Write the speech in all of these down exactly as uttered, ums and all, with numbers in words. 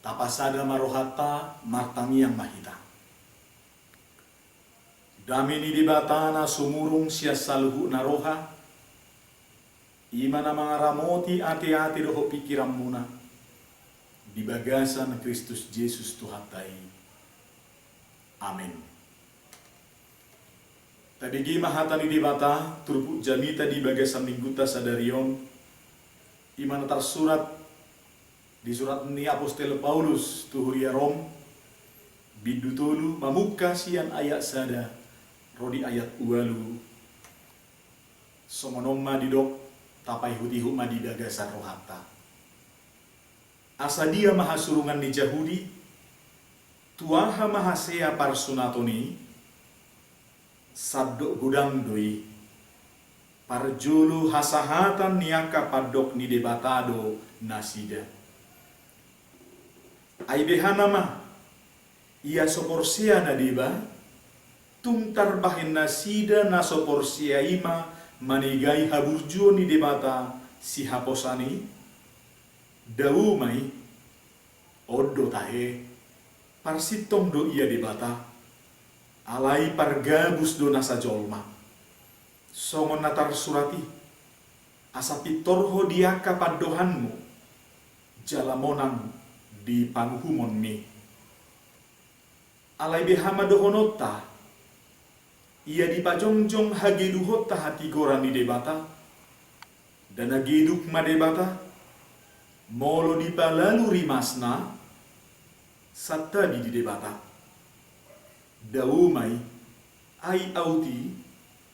Tapasada ma rohanta, martangiang ma hita. Dame ni Debata na sumurung sian saluhutna roha, i ma na mangaramoti ateate dohot pingkiranmuna di bagasan Kristus Jesus Tuhanta i. Amen. Tabege ma hata ni Debata, turpuk jamita di bagasan minggunta sadari on, i ma na tarsurat di surat ni apostel Paulus tu huria Rom, bindu tolu, mamungka sian ayat sada ro di ayat ualu. Songon on ma didok, tapaihutihut ma di bagasan rohanta. Asa dia ma hasurungan ni Jahudi? Tu aha ma hasea parsunaton i? Sandok godang do i. Parjolo hasahatan ni angka pandok ni Debata do nasida. Ai beha nama, ia so porsea na deba? Tung tarbahen nasida na so porsea i ma manegai haburjuon ni Debata sihaposan i? Dao ma i. On do tahe, parsintong do ia Debata, alai pargabus do nasa jolma. Songon na tarsurat i: Asa pintor ho di angka pandohanmu, jala monang di panguhumonmi. Alai beha ma dohononta? Ia dipajongjong hageduhonta hatigoran ni Debata? Nda na geduk ma Debata? Molo dipalalu rimasna, santabi di Debata. Dao ma i. Ai aut i,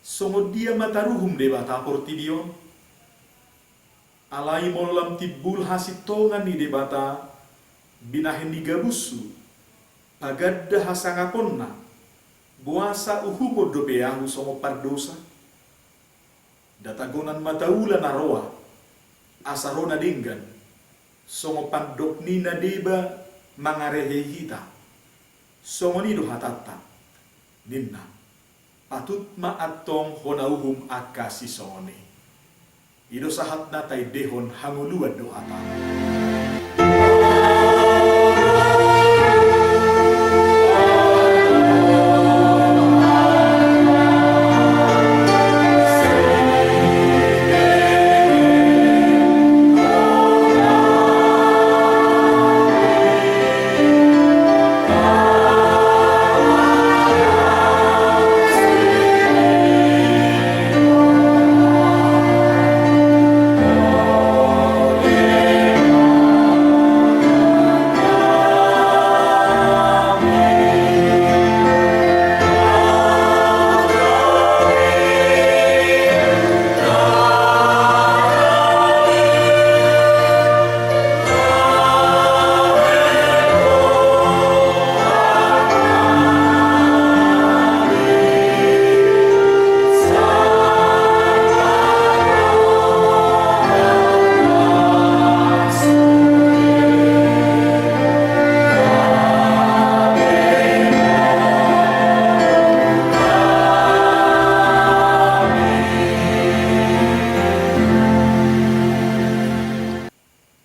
songon dia ma taruhum Debata portibi on? Alai molo lam timbul hasintongan ni Debata binahen ni gabushu, paganda hasangaponna, boasa uhumon dope ahu songon pardosa? Nda tagonan ma taula na roa, asa ro na denggan, songon pandok ni na deba mangarehei hita. Songon i do hatanta, ninna. Patut ma antong hona uhum angka sisongon i. I do sahatna, taendehon hangoluan do hata.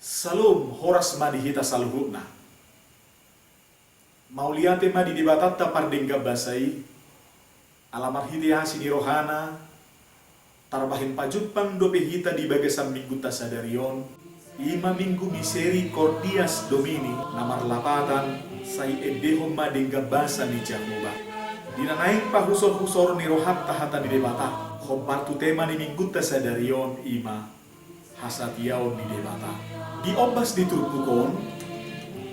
Salom, horas ma di hita saluhutna. Mauliate ma di Debatanta pardenggan basa i, ala marhite asi ni rohana, tarbahen pajumpang dope hita di bagasan minggunta sadari on, i ma Minggu Misericordias Domini, na marlapatan, sai endehon ma denggan basa ni Jahowa. Di na naeng pahusorhusoron ni rohanta hata ni Debata, hombar tu tema ni minggunta sadari on, i ma hasatiaon ni Debata. Di ombas ni turpuk on,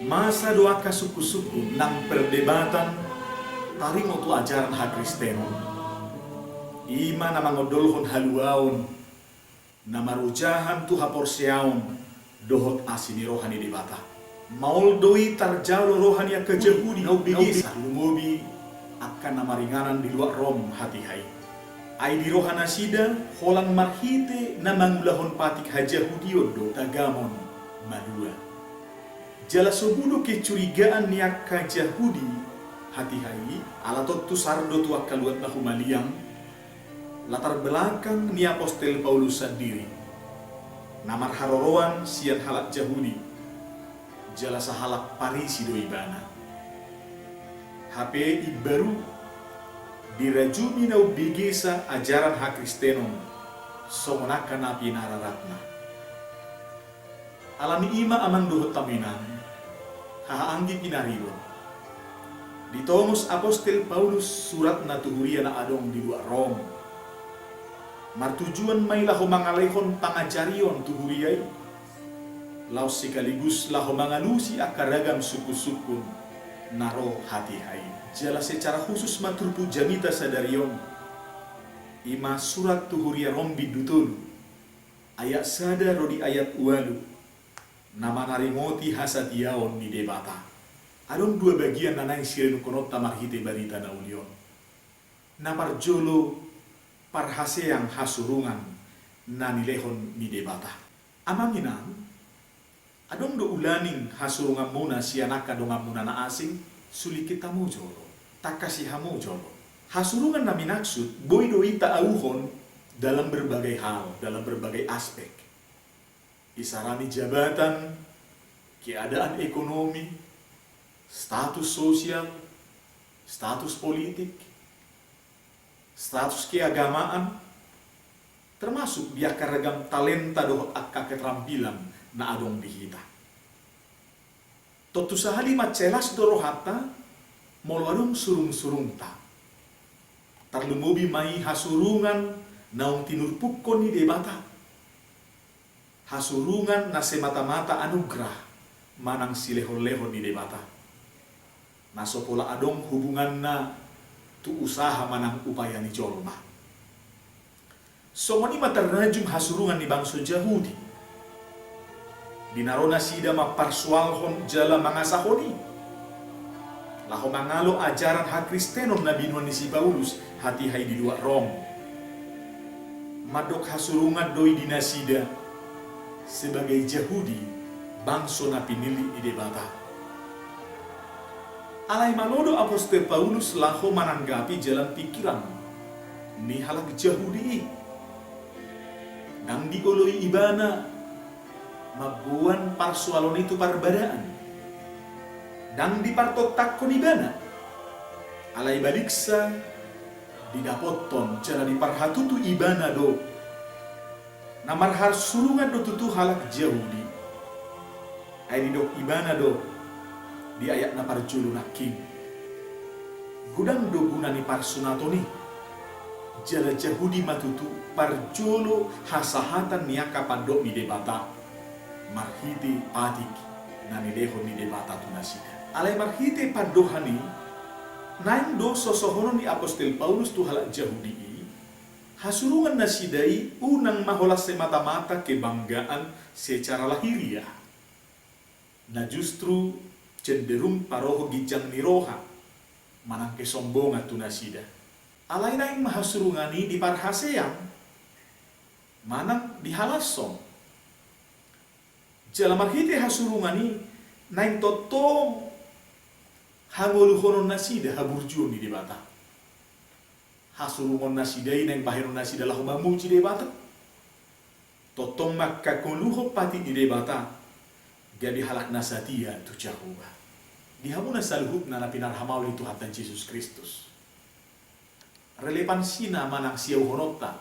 masa do angka sungkunsungkun nang perdebatan taringot tu ajaran hakristenon. I ma na mangondolhon haluaon, na marojahan tu haporseaon dohot asi ni roha ni Debata. Maol do i tarjalo roha ni angka Jahudi na umbegesa, lumobi angka na maringanan di luat Rom hatiha i. Ai di roha nasida holan marhite na mangulahon patik hajahudion do tagamon malua. Jala so boi do kecurigaan ni angka Jahudi hatiha i, ala tontu sar do tu angka luat na humaliang, latar belakang ni apostel Paulus sandiri, na marharoroan sian halak Jahudi. jala sahalak Parisi do ibana. Hape imbaru dirajumi na umbegesa ajaran hakristenon songon angka na pinararatna. Alani i ma amang dohot hamu inang, haha anggi pinaribot, ditongos apostel Paulus suratna tu huria na adong di luat Rom. Martujuan ma i laho mangalehon pangajarion tu huria i, laos sekaligus laho mangalusi angka ragam sungkunsungkun na ro hatiha i. Jala secara khusus ma turpuk jamita sadari on, i ma surat tu huria Rom bindu tolu, ayat sada ro di ayat ualu, na manaringoti hasatiaon ni Debata. Adong dua bagian na naeng sirenungkononta marhite barita na uli on. Na parjolo, parhaseang hasurungan na nilehon ni Debata. Amang inang, adong do ulaning hasurunganmuna sian angka donganmuna na asing? Sulingkit hamu jolo, tangkasi hamu jolo. Hasurungan na minaksud boi do i taauhon dalam berbagai hal, dalam berbagai aspek. Isarani jabatan, keadaan ekonomi, status sosial, status politik, status keagamaan, termasuk di angka ragam talenta dohot angka keterampilan na adong di hita. Tontu sahali mansai las do rohanta molo adong surungsurungta. Tarlumobi ma i hasurungan naung tinurpukkon ni Debata. Hasurungan na semata-mata anugrah manang silehonlehon ni Debata, na so pola adong hubunganna tu usaha manang upaya ni jolma. Songon i ma tarrajum hasurungan ni bangso Jahudi. Di na ro nasida mamparsoalhon jala mangasahon i, laho mangalo ajaran hakristenon na binoan ni si Paulus hatiha i di luat Rom. Mandok hasurungan do i di nasida sebagai Jahudi, bangso na pinillit ni Debata. Alai malo do apostel Paulus laho mananggapi jalan pikiran ni halak Jahudi i. Ndang dioloi ibana mamboan parsoalon i tu parbadaan. Ndang dipartontakkon ibana. Alai baliksa, didapothon jala diparhatutu ibana do na marhasurungan do tutu halak Jahudi. Ai didok ibana do di ayat na parjolo nangkin, godang do guna ni parsunaton i. Jala Jahudi ma tutu parjolo hasahatan ni angka pandok ni Debata marhite patik na nilehon ni Debata tu nasida. Alai marhite pandohan i, naeng do sosohonon ni apostel Paulus tu halak Jahudi i, hasurungan nasida i unang ma holan semata-mata kebanggaan secara lahiriah, na justru cenderung paroho ginjang ni roha manang kesombongan tu nasida. Alai naeng ma hasurungan i diparhaseang manang dihalashon. Jala marhite hasurungan i naeng tongtong hangoluhonon nasida haburjuon ni Debata. Hasurungon nasida i naeng bahenon nasida laho mamuji Debata. Tongtong mangkangoluhon patik ni Debata, gabe halak na satia tu Jahowa. Di hamuna saluhutna na pinarhamauli Tuhanta Jesus Kristus, relevansina manang siauhononta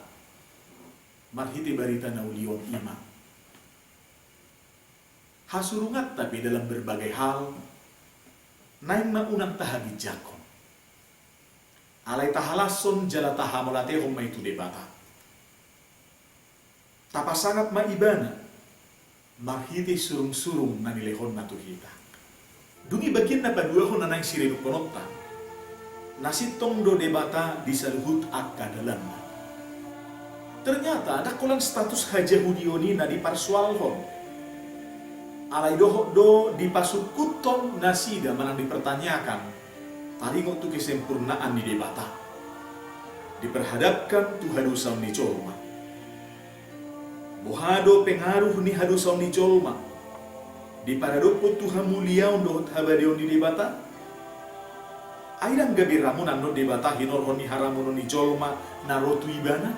marhite barita na uli on i ma, hasurunganta pe dalam berbagai hal naeng ma unang tahaginjangkon. Alai tahalashon jala tahamauliatehon ma i tu Debata. Tapasangap ma Ibana marhite surungsurung na nilehonna tu hita. Dung i bagian na paduahon na naeng sirenungkononta, na sintong do Debata di saluhut angka dalanna. Ternyata ndang holan status hajahudion i na diparsoalhon. Alai dohot do dipasungkuthon nasida manang dipertanyakan taringot tu kesempurnaan ni Debata, diperhadapkan tu hadosaon ni jolma. Boha do pengaruh ni hadosaon ni jolma diparadophon tu hamuliaon dohot habadiaon ni Debata? Ai ndang gabe ramun annon Debata hinorhon ni haramunon ni jolma na ro tu Ibana?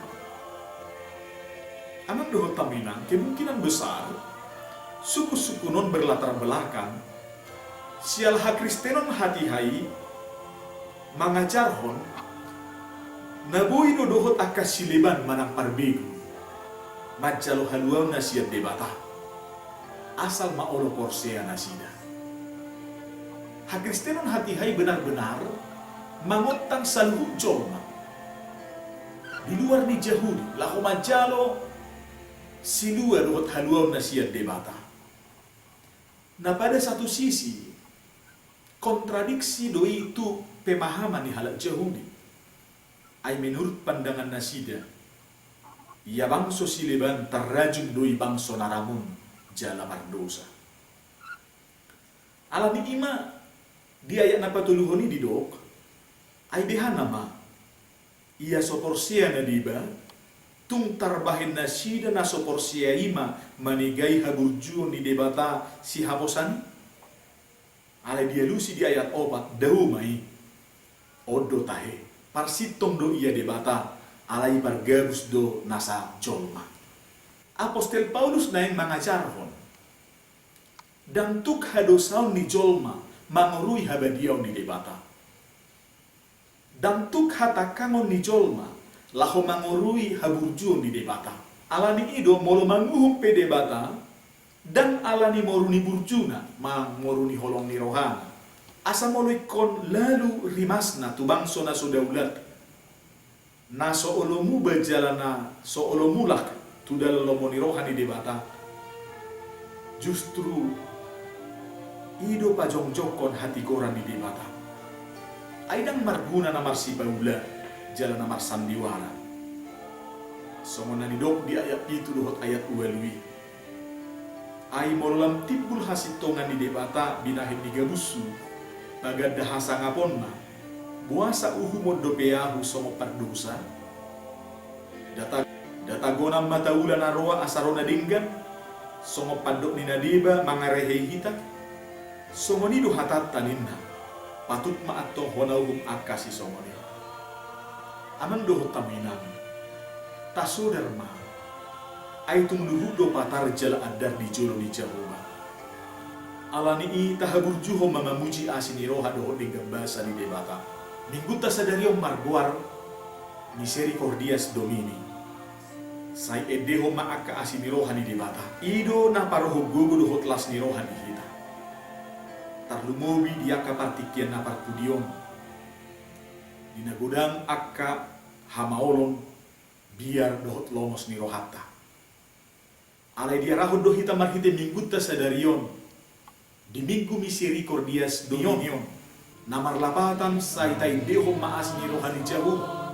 Amang dohot hamu inang, kemungkinan besar sungkunsungkun on berlatar belakang Sial hakristenon hatiha i mangajarhon na boi do dohot angka sileban manang parbegu manjalo haluaonna sian Debata, asal ma olo porsea nasida. Hakristenon hatiha i benar-benar mangontang saluhut jolma di luar ni Jahudi laho manjalo silua dohot haluaonna sian Debata. Na pada satu sisi, kontradiksi do i tu pemahaman ni halak Jahudi. Ai menurut pandangan nasida, ia bangso sileban tarrajum do i bangso na ramun jala mardosa. Alani i ma di ayat na patoluhon i didok, ai beha nama ia so porsea na deba, tung tarbahen nasida na so porsea i ma manegai haburjuon ni Debata sihaposan i? Alai dialusi di ayat opat, dao ma i. On do tahe, parsintong do ia Debata, alai pargabus do nasa jolma. Apostel Paulus naeng mangajarhon, ndang tuk hadosaon ni jolma mangorui habadiaon ni Debata. Ndang tuk hatangkangon ni jolma laho mangorui haburjuon ni Debata. Alani i do molo manguhum pe Debata, ndang alani moru ni burjuna manang moru ni holong ni rohana. Asa molo ingkon lalu rimasna tu bangso na so daulat, na so olo muba jala na so olo mulak tu dalan lomo ni roha ni Debata, justru i do pajongjongkon hatigoran ni Debata. Ai ndang marguna na marsipaula jala na marsandiwara. Songon na nidok di ayat pitu dohot ayat ualu i. Ai molo lam timbul hasintongan ni Debata binahen ni gabushu, paganda hasangaponna, boasa uhumon dope ahu songon pardosa? Nda ta-, nda tagonan ma taula na roa asa ro na denggan, songon pandok ni na deba mangarehei hita? Songon i do hatanta ninna, patut ma antong hona uhum angka sisongon i. Amang dohot hamu inang, tasodar ma, ai tung luhut do patar jala andar di jolo ni Jahowa. Alani i tahaburjuhon ma mamuji asi ni roha dohot denggan basa ni Debata. Minggunta sadari on margoar Misericordias Domini. Sai endehon ma angka asi ni roha ni Debata. I do na parohon gogo dohot las ni roha di hita. Tarlumobi di angka partingkian na parpudi on, di na godang angka hamaolon, biar dohot lomos ni rohanta. Alai diarahon do hita marhite minggunta sadari on di Minggu Misericordias Domini on, na marlapatan sai taendehon ma asi ni roha ni Jahowa.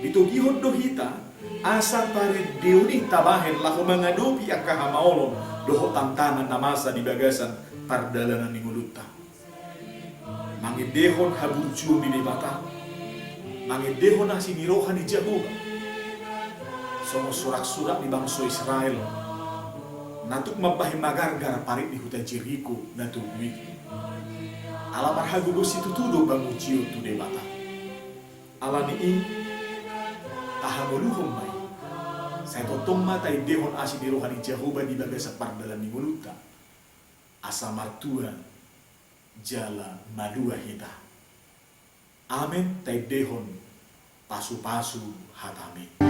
Ditogihon do hita asa parendeon i tabahen laho mangadopi angka hamaolon dohot tantangan na masa di bagasan pardalanan ni ngolunta. Mangendehon haburjuon ni Debata, mangendehon asi ni roha ni Jahowa. Songon surak-surak ni bangso Israel na tuk mambahen magargar parik ni huta Jeriko na togu i. Ala marhagogoon situtu do pamujion tu Debata. Alani i, tahangoluhon ma i. Sai tongtong ma taendehon asi ni roha ni Jahowa di bagasan pardalanan ni ngolunta, asa martua jala malua hita. Amen. Taendehon pasupasu hatami.